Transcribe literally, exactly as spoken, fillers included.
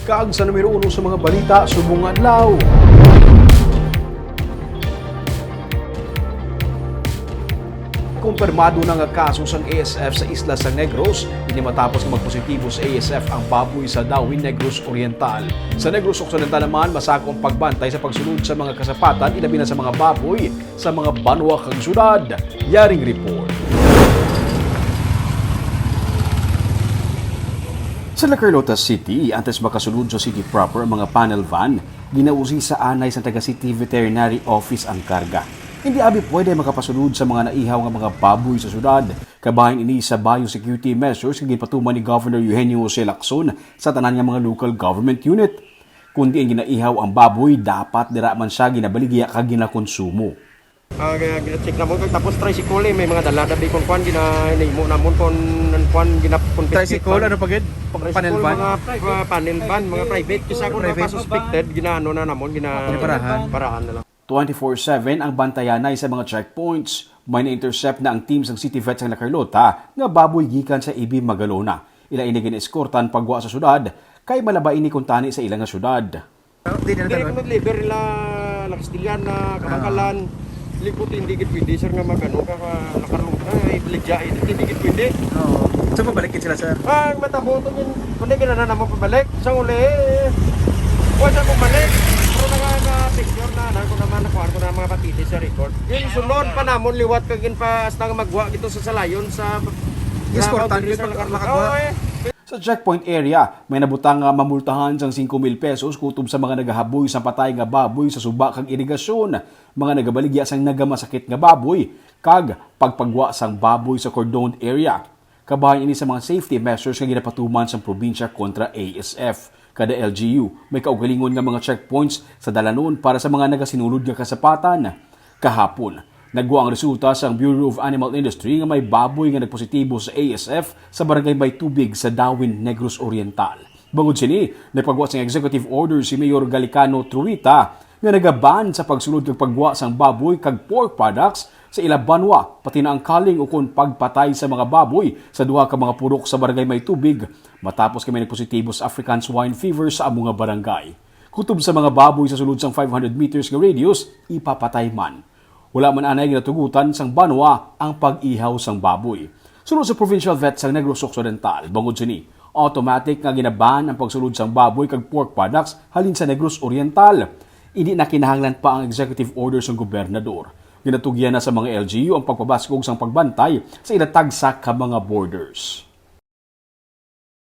Kag sa numero uno sa mga balita subong adlaw. Kumpirmado na nga kaso sang A S F sa isla sa Negros, ini matapos nga magpositibo sa A S F ang baboy sa Dawin, Negros Oriental. Sa Negros Occidental naman, masako ang pagbantay sa pagsulod sa mga kasapatan, ilabi na sa mga baboy sa mga banwa kag syudad. Yaring report. Sa La Carlota City, antes makasulod sa city proper ang mga panel van, ginausi sa anay sa taga City Veterinary Office ang karga. Hindi abi pwede makapasulod sa mga naihaw nga mga baboy sa syudad, kabahin ini sa biosecurity measures nga ginpatuman ni Governor Eugenio Jose Lacson sa tanan nga mga local government unit. Kundi ang ginaihaw ang baboy, dapat dira man siya ginabaligya kag ginakonsumo. Ah, gina-check namon kag tapos tricycle, eh, may mga dala dabi kon kuan, gina-, hinimo namon kon an kuan, gina-confiscate. Tricycle, ano pa gid? Tricycle, panel van? Mga, ah, panel van, mga private. Kisa kon mga suspected, ginaano na namon, gina-, parahan na lang. Twenty-four seven ang bantayanay sa mga checkpoints. May na-intercept na ang team sang City Vets sang La Carlota nga baboy gikan sa A B Magalona. Ila ini gina-eskortan pagwa sa syudad, kay malaba ini kuntani sa ila nga syudad. Di na. Diri ko nag-deliver nila, La Castellana, Kabankalan. Likot, hindi gid pwede, sir, nga magano ka, ka, nakarong, ay, baligya, eh, hindi gid pwede. Oo. So, pabalik gid sila, sir? Ah, ang matabo to, yun, kundi gid na namo pabalik. Sa uli, eh, kuwan sa pabalik. Pero naka, na-picture na, na, ko naman, nakuha ko na mga patiti sa record. Yung sunod pa namon, liwat ka gin pa, hasta nga magwa, ito sa salayon, sa Eskortan, diri yun, sa pag-, Carlota. Makagwa. Oo, eh. Sa checkpoint area, may nabutang nga mamultahan sang singko mil pesos kutob sa mga nagahaboy sang patay nga baboy sa suba kag irigasyon, mga nagabaligya sang nagamasakit nga baboy, kag pagpagwa sang baboy sa cordoned area. Kabahin ini sa mga safety measures nga ginapatuman sang probinsya kontra A S F. Kada L G U, may kaugalingon nga mga checkpoints sa dalanon para sa mga nagasinulod nga kasapatan. Kahapon, nagwa ang resulta sang Bureau of Animal Industry nga may baboy nga nagpositibo sa A S F sa barangay May Tubig sa Dawin, Negros Oriental. Bangod sini, nagpagwa sang executive order si Mayor Galicano Truita nga nagaban sa pagsulod kag pagwa sang baboy kag pork products sa ila banwa, pati na ang culling ukon pagpatay sa mga baboy sa duha ka mga purok sa barangay May Tubig, matapos kami nagpositibo sa African Swine Fever sa amo nga barangay. Kutob sa mga baboy sa sulod sang five hundred meters nga radius, ipapatay man. Wala man anay ginatugutan sang banwa ang pag-ihaw sang baboy. Suno sa Provincial Vet sang Negros Occidental, bangod sini, automatic nga ginaban ang pagsulod sang baboy kag pork products halin sa Negros Oriental. Indi na kinahanglan pa ang executive order sang gobernador. Ginatugyan na sa mga L G U ang pagpabaskog sang pagbantay sa ila tagsa ka mga borders.